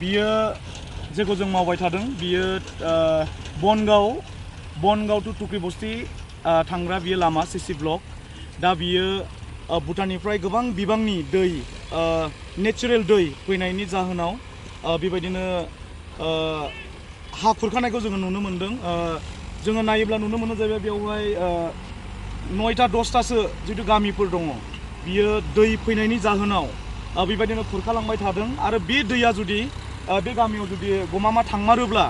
बियो जेखौ जों मावबाय थादों बियो बनगाव टु टुक्रिबस्ती थांग्रा बियो लामा सीसी ब्लक दा बियो भुटाननिफ्राय गोबां बिबांनि दै नेचारेल दै फैनायनि जाहोनाव बेबायदिनो हा खुरखानायखौ जोङो नुनो मोनदों जोङो नायोब्ला नुनो मोनो जाहैबाय बेवहाय 9टा 10टासो जितु गामिफोर दङ बियो दै फैनायनि जाहोनाव बेबायदिनो खुरखालांबाय थादों आरो बे दैया जुदि बे गामियाव जुदि गमामा थांमारोब्ला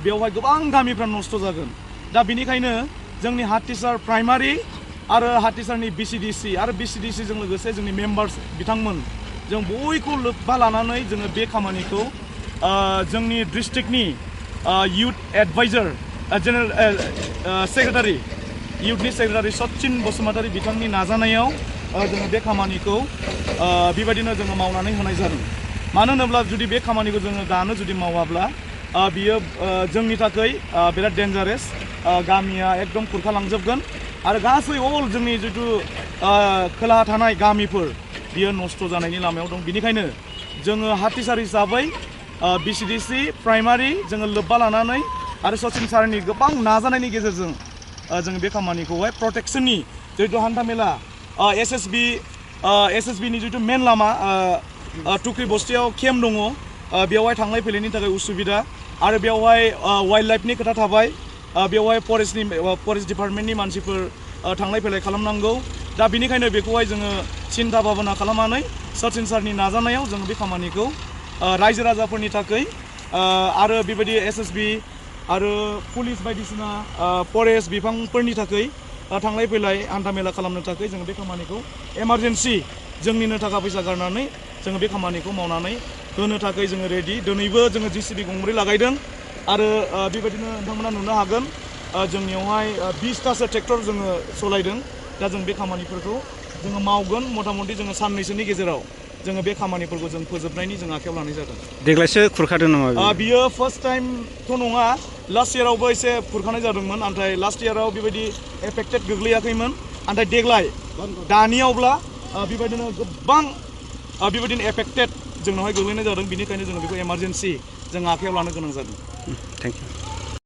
बेवहाय गोबां गामिफ्रा नष्ट जागोन दा बेनिखायनो जोंनि हाथिसार प्राइमारि आरो हाथिसारनि BCDC आरो BCDC जों लोगोसे जोंनि मेम्बार्स बिथांमोन जों बयखौ लोब्बा लानानै जोङो बे खामानिखौ जोंनि डिस्ट्रिक्टनि इउथ एडभाइजर जेनेरेल सेक्रेटारि इउथनि सेक्रेटारि सचिन बसुमतारी बिथांनि नाजानायाव जोङो बे खामानिखौ बेबायदिनो जोङो मावनानै होनाय जादों मानो होनोब्ला जुदि बे खामानिखौ जोङो दानो जुदि मावाब्ला बियो जोंनि थाखाय बिराद डेन्जारेस गामिया एकदम खुरखालांजोबगोन आरो गासै अल जोंनि जितु खोलाहा थानाय गामिफोर बियो नष्ट जानायनि लामायाव दं बेनिखायनो जोङो हाथिसार हिसाबै BCDC प्राइमारि जोङो लोब्बा लानानै आरो सचिन सारनि गोबां नाजानायनि गेजेरजों जोङो बे खामानिखौहाय प्रटेक्शननि जितु हान्थामेला SSB नि जितु मेन लामा टुक्रिबस्तीयाव केम्प दङ बेवहाय थांलाय फैलायनि थाखाय उसुबिदा आरो बेवहाय वाइल्ड लाइफनि खोथा थाबाय बेवहाय फरेस्ट डिपार्टमेन्टनि मानसिफोर थांलाय फैलाय खालामनांगौ दा बेनिखायनो बेखौहाय जोङो सिन्था भाबना खालामनानै सचिन सारनि नाजानायाव जोङो बे खामानिखौ रायजो राजाफोरनि थाखाय आरो बेबायदि SSB आरो पुलिस बायदिसिना फरेस्ट बिफांफोरनि थाखाय थांलाय फैलाय हान्थामेला खालामनो थाखाय जोङो बे खामानिखौ इमारजेन्सि जोंनिनो थाखा फैसा गारनानै जोङो बे खामानिखौ मावनानै होनो थाखाय जोङो रेडि दिनैबो जोङो JCB गंब्रै लागायदों आरो बेबायदिनो नोंथांमोना नुनो हागोन जोंनियावहाय 20टासो ट्रेक्टर जोङो सालायदों दा जों बे खामानिफोरखौ जोङो मावगोन मथा मथि जोङो साननैसोनि गेजेराव जोङो बे खामानिफोरखौ जों फोजोबनायनि जों आखायाव लानाय जागोन देग्लायसो खुरखादों नामा बियो फार्स्ट टाइमथ' नङा लास्ट इयारावबो एसे खुरखानाय जादोंमोन नाथाय लास्ट इयाराव बेबायदि एफेक्टेड गोग्लैयाखैमोन नाथाय देग्लाय दानियावब्ला बेबायदिनो गोबां बेबायदिनो एफेक्टेड जोंनावहाय गोग्लैनाय जादों बेनिखायनो जोङो बेखौ इमारजेन्सि जों आखायाव लानो गोनां जादों थेंक इउ